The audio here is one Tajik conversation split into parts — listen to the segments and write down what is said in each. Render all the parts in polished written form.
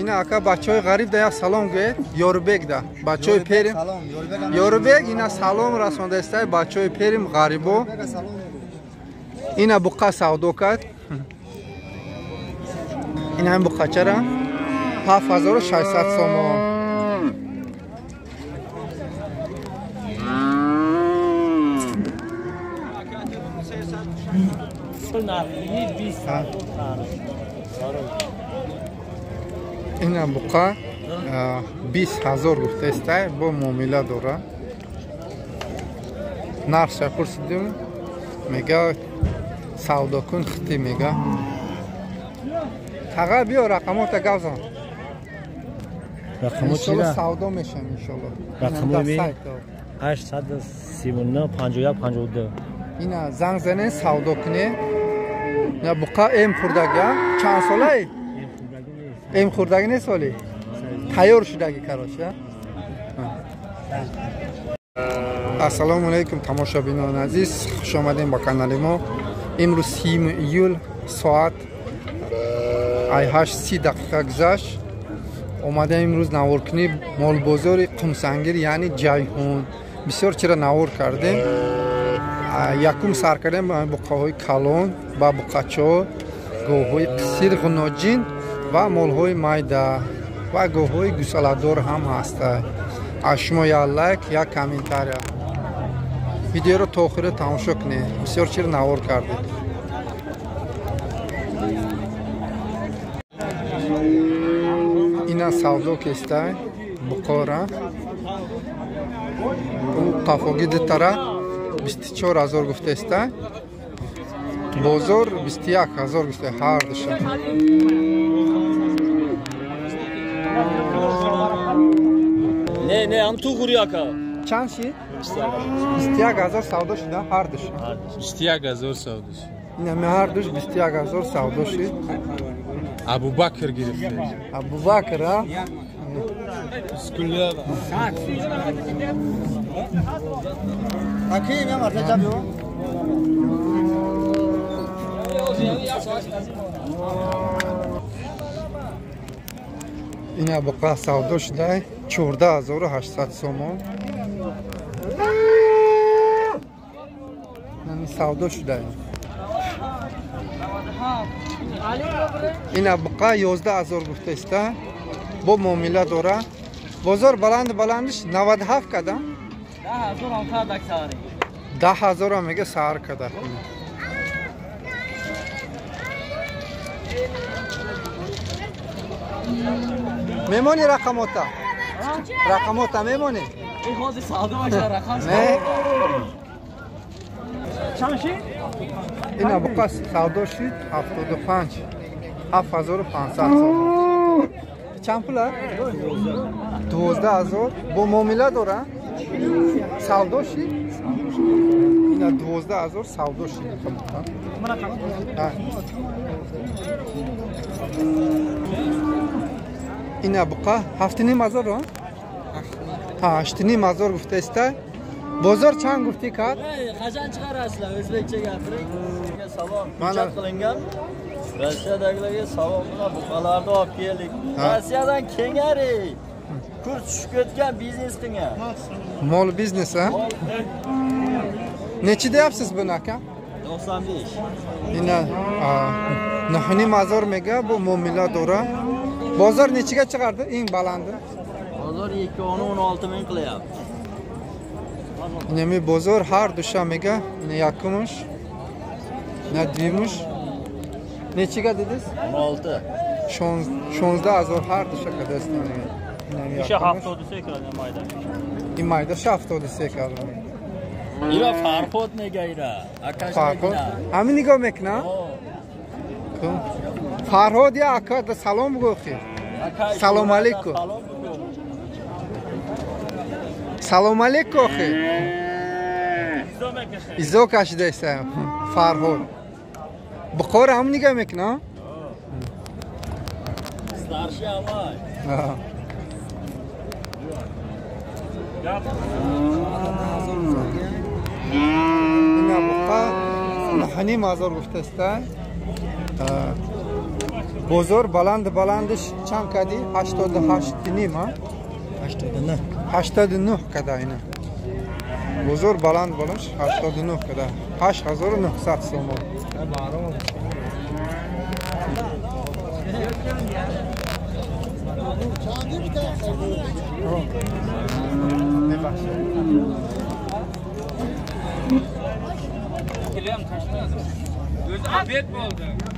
Ина ака бачаҳои ғариб да як салом гӯед. Ёрбек да. Бачаҳои Перим. Ёрбек ина салом расондаистай бачаҳои Перим ғарибо. Ина буқа савдо кард. Ина ҳам буқачара 7600 сомон. Ина буқа 20 000 гуфтаистай, бо муомила дора. Нархша пурсидим, мега савдокун хити мега. Таға биё рақамота гап зан. Рақамо чира? Савдо мешам иншолло. Рақамо ми? 839 51 52. Ина занг занен савдо куне. Ина буқа эм хурдага. Чанд солай? Эм хурдаги нест оли? Тайёр шудаги короче. Ассалому алайкум тамошобинони азиз, хуш омадем ба канали мо. Имрӯз 30 июл соат 8:30 гузашт. Омадем имрӯз наворкунӣ молбозори Қумсангир, яъне Ҷайҳун. Бисёр чира навор кардем. Якум сар кардем ба буқаҳои калон, ба буқачо, говҳои қисир, ғуноҷин ва молҳои майда ва говҳои гусаладор ҳам ҳастанд. Аз шумо як лайк, як комментария. Видеоро то охира тамошо кунед. Бисёр чира навор кардем. Ина савдо кестай буқора. Қафоги дутара 24 000 гуфтаистай. Бозор 21 000 гуфта ҳар душа. Не, не, ам ту ғури ака. Чанд шид? 21 000 савдо шуда ҳар душа. 21 000 савдо шид. Ина ми ҳар душ 21 000 савдо шид. Абубакр гирифта. Абубакр, а? Ина буқа савдо шуда 14800 сомон. Ина савдо шуда. Ина буқа 11 000 гуфтаиста. Бо муомила дора. Бозор баланд баландиш 97 када. 10 000 ҳам кардак сари. 10 000 ҳам мега сар када. Мемони рақамота? Рақамота мемони? Ин ҳозир савдо мешава рақам. Не. Чанд шид? Ина буқа савдо шид 75. 7500 сомон. Чанд пул? 12 000. Бо муомила дора? Савдо шид? Ина 12 000 савдо шид. Ина буқа 7,5 000, ҳа? 8,5 000 гуфтаиста. Бозор чанд гуфтӣ кард? Qachon chiqarasizlar? O'zbekcha gapiring. Salom. Hujjat qilingan. Rossiyadagilarga salom bilan buqalarni olib keldik. Rossiyadan kengari. Kurs tushib ketgan, biznes qilgan. Mol biznes, ha? Nechi deyapsiz buni aka? 95. Ина 9,5 000 мега бо муомила дора. Bozor nechiga chiqardi eng balandi? Bozor 2,16 ming qilyapti. Инами бозор ҳар душа мега, ина якумуш, ина дуюмуш. Nechiga dedingiz? 16. 16 000 ҳар душа кадаст мега. Иша 73 килограмм майда. Ин майда 73 килограмм. Ира Фарход мега ира. Акаш Фарҳод. Ҳамин нигоҳ мекуна? Фарҳод я ака да салом бугӯ хи. Салом алейкум. Салом алейкум охи. Изо кашидаиста Фарҳод. Буқора ҳам нигоҳ мекуна? Старший амай. Ина буқа 9,5 000 гуфтаста. Бозор баланд баландш чанд кади? 88 ним, а? 89. 89 када ина. Бозор баланд баландш 89 када. 8900 сомон.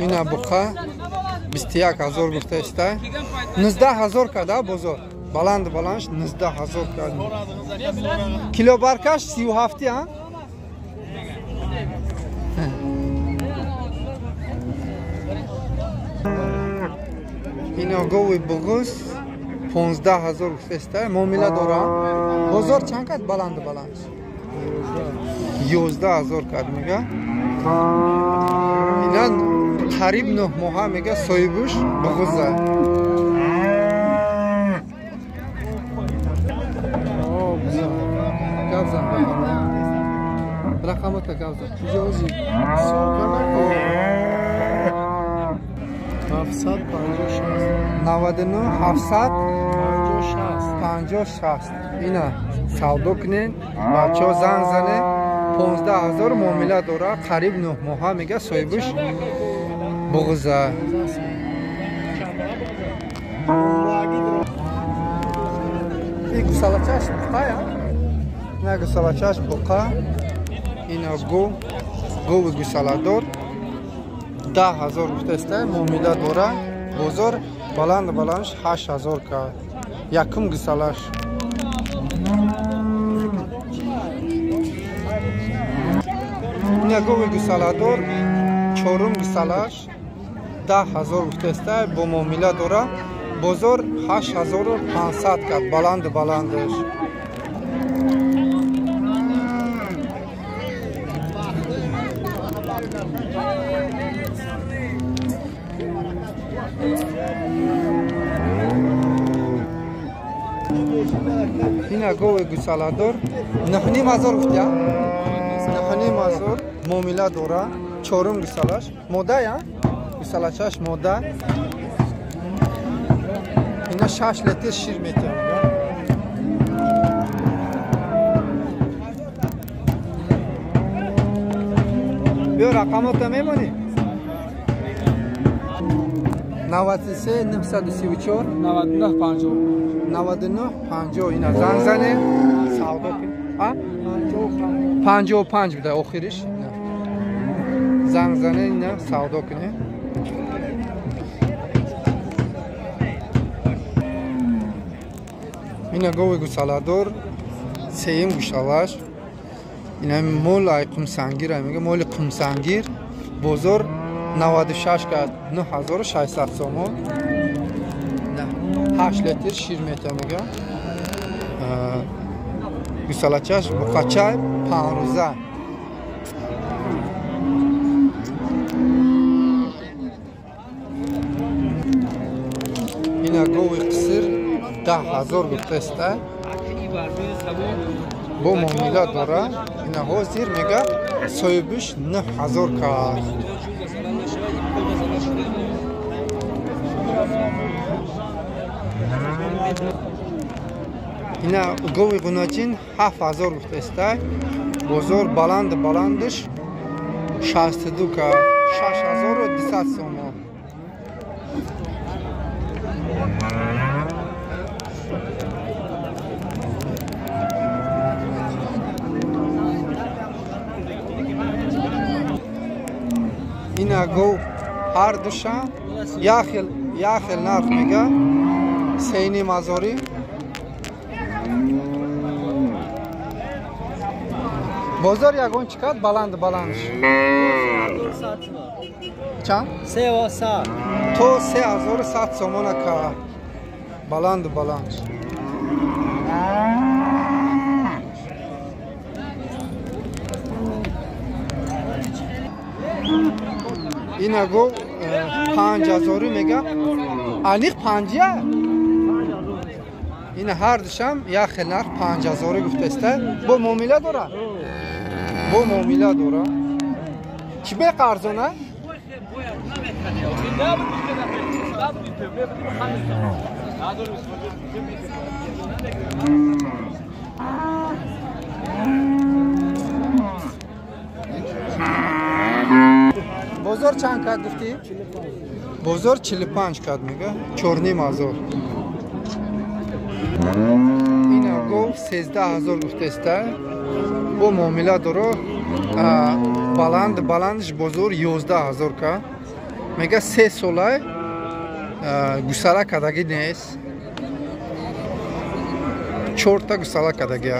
Ина буқа 21000 гуфта иста. 19000 када бозор. Баланд баландш 19000 када. Кило баркаш 37, а? Ина гови буғуз 15000 гуфта иста. Муомила дора. Бозор чанд кад баланд баландш? 11000 кад мега. Ина қариб 9 моҳа мега соҳибуш буғуза. Гавзан рақамота гавзан. Иҷози 756 99 756 60. Ина савдо кунен, бачаҳо занг занен. 15000 муомила дора, қариб 9 моҳа мега соҳибуш буғуза. И гусалачаш буқая? Ина гусалачаш буқа. Ина гови гусаладор 10000 гуфтаиста, муомила дора. Бозор баланд баландш 8000 кард. Якум гусалаш. Ина гови гусаладор чорум гусалаш 10000 гуфтаиста, бо муомила дора. Бозор 8500 кард, баланд баландаш. Ина гови гусаладор 9500 гуфтя. 9500 муомила дора. Чорум гусалаш мода, я? Гусалачаш мода. Ина 6 литр шир метиҳад. Биё рақамота мемонӣ? 93 934 99 50 99 50. Ина занг занем, савдо кунем. А? 55 буда охириш. Занг занем, ина савдо кунем. Ина гови гусаладор сеюм гусалаш. Ина мол ай қумсангир, мега моли қумсангир. Бозор 96 кард, 9600 сомон. 8 литр шир метиҳад мега. Гусалачаш буқачай 5 рӯза. Ина гови қисир 10000 гуфтаиста. Бо муомила дора. Ина ҳозир мега соҳибиш 9000 кард. Ина гови ғуначин 7000 гуфтаиста. Бозор баланд баландш 62 кард, 6200 сомон. Ина гов ҳар душа як хел нарх мега 3,5 ҳазори. Бозор ягон чӣ кард баланд баландш? Чанд? 3100. То 3100 сомона кард. Баланд баландш. Ина гов 5000 мега. Аниқ 5я? Ина ҳар душам як хел нарх 5000 гуфтаиста. Бо муомила дора? Бо муомила дора. Чӣ беқарзона? Бозор чанд кад гуфтӣ? Бозор 45 кад мега, 4,5 ҳазор. Ина гов 13 ҳазор гуфтеста. Бо муомила доро баланд баландш бозор 11 ҳазор ка. Мега 3 солай гусала кадаги нест. 4 та гусала кадаги.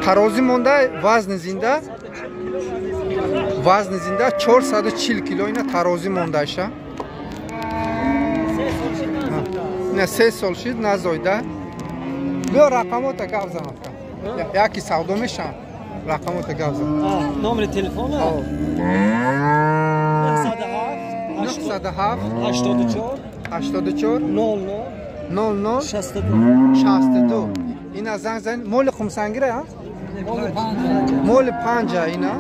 Тарози монда вазни зинда. Вазни зинда 440 кило ина тарози мондаша. Ина 3 сол шид назойда. Биё рақамота гап занадка. Яки савдо мешам. Рақамота гап зан. Номери телефона? 907 84 84 00 00 62 62. Ина занг зан моли Қумсангира, а? Моли панҷа ина.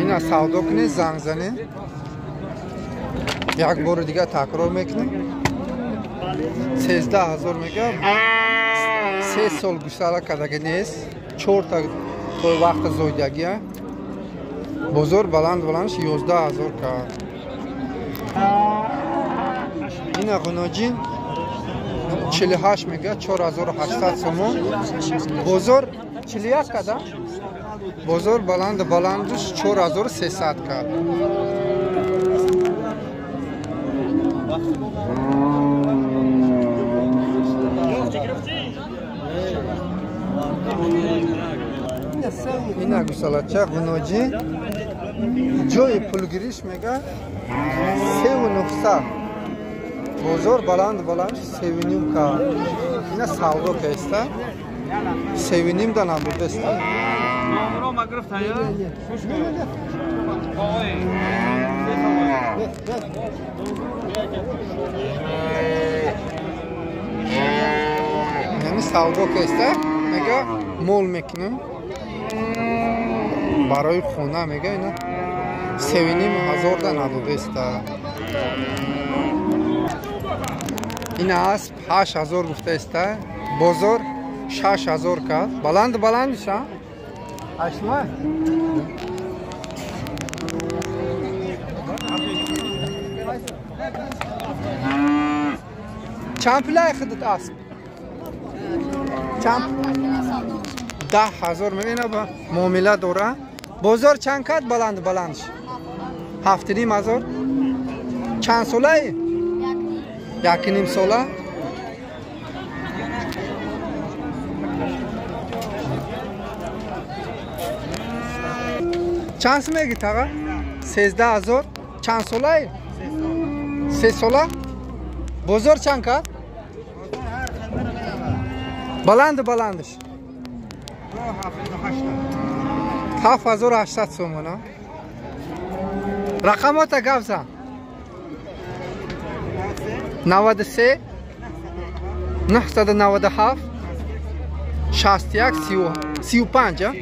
Ина савдо кунед, занг занед. Як бори дига такрор мекунем. 13 ҳазор мега. 3 сол гусала кадаги нест. 4 та то вақта зойдагия. Бозор баланд баландш 11 ҳазор кард. Ина ғуноҷин 48 мега, 4800 сомон. Бозор 41 када. Бозор баланд баландш 4300 кард. Ина гусалача ғуноҷин ҷои пулгириш мега 3900. Бозор баланд баланд 3,5 кард. Ина савдо кеста 3,5 да набурдаста. Яъне савдо кеста мега мол мекунем барои хона мега ина 3,5 ҳазор да надодаста. Ина асп 8 ҳазор гуфтаиста. Бозор 6 ҳазор кард. Баланд баландша? Ҳаштма? Чанд пулай худат асп? Чанд? 10 ҳазор мега ина муомила дора. Бозор чанд кард баланд баландш? 7,5 ҳазор. Чанд солаи? 1,5 сола. Чанд сум мегӣ таға? 13 ҳазор. Чанд солаи? 3 сола. Бозор чанд кард? Баланд баландш 7800 сомона. Рақамота гап зан. 93 997 61 35.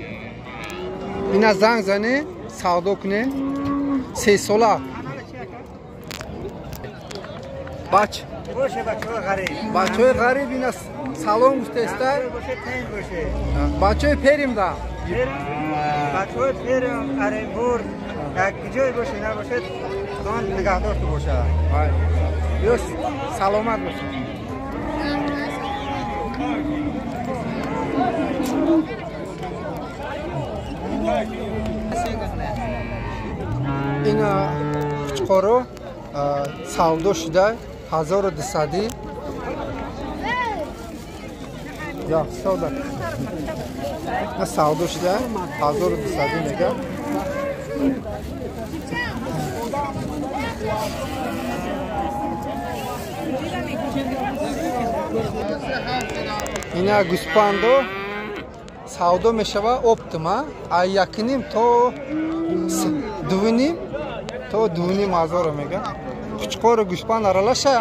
Ина занг зане, савдо куне. 3 сола. Бач. Бачаҳои ғариб ина салом гуфтеста. Бачаҳои Перим да. Бачаҳои Перим, Оренбург, як ҷое боше набошед, Худованд нигаҳдор ту бошад. Ёс, саломат бошед. Ина қучқоро савдо шуда 1200. Я савдо. На савдо шуда 1200 мега. Ина гӯспандо савдо мешава оптима, а 1,5 то 2,5 то 2,5 ҳазор мега. Қучқору гӯспанд аралаша.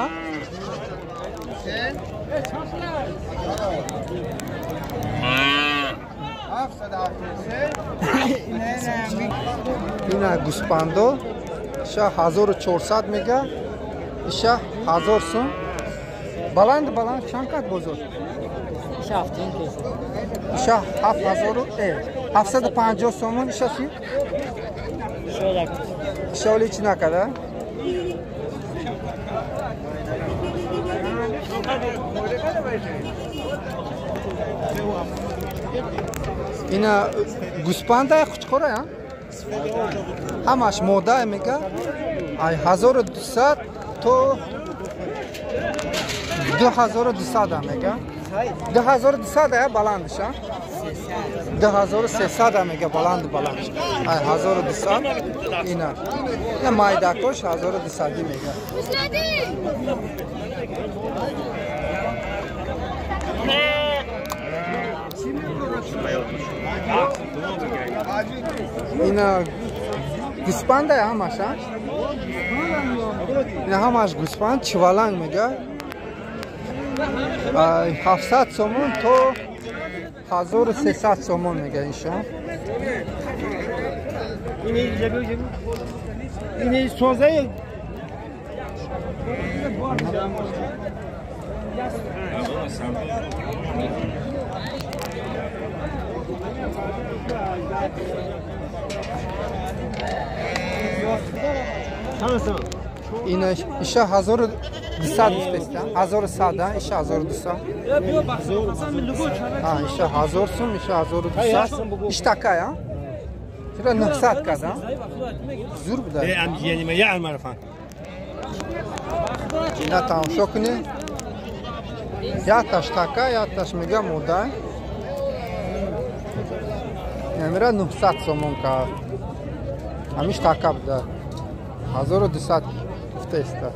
Ина гӯспандо иша 1400 мега, иша 1000 сум. Баланд баланд чанд кат бозор? Иша 750 сомон, иша чи? Иша оли чи накада? Ина гӯспанда қучқора я? Ҳамаш мода мега. Ай 1200 то 2200 мега. 2200 я баландша. 2300 мега баланд баланд. Ай 1200 ина. Ина майдакош 1200 мега. Ина гӯспанда ҳамаш, а? Ина ҳамаш гӯспанд чиваланг мега. 700 сомон то 1300 сомон мега иншо. Ини созае Ина иша 1200 гуфтеста, 1100, иша 1200. А, иша 1000 сум, иша 1200. Иш такая, чира 900 када? Зур буда. Ина тамошо кунед. Яташ така, яташ мега мода. Намира 900 сомон кард. Ҳамиш така буда. 1200 гуфтеста.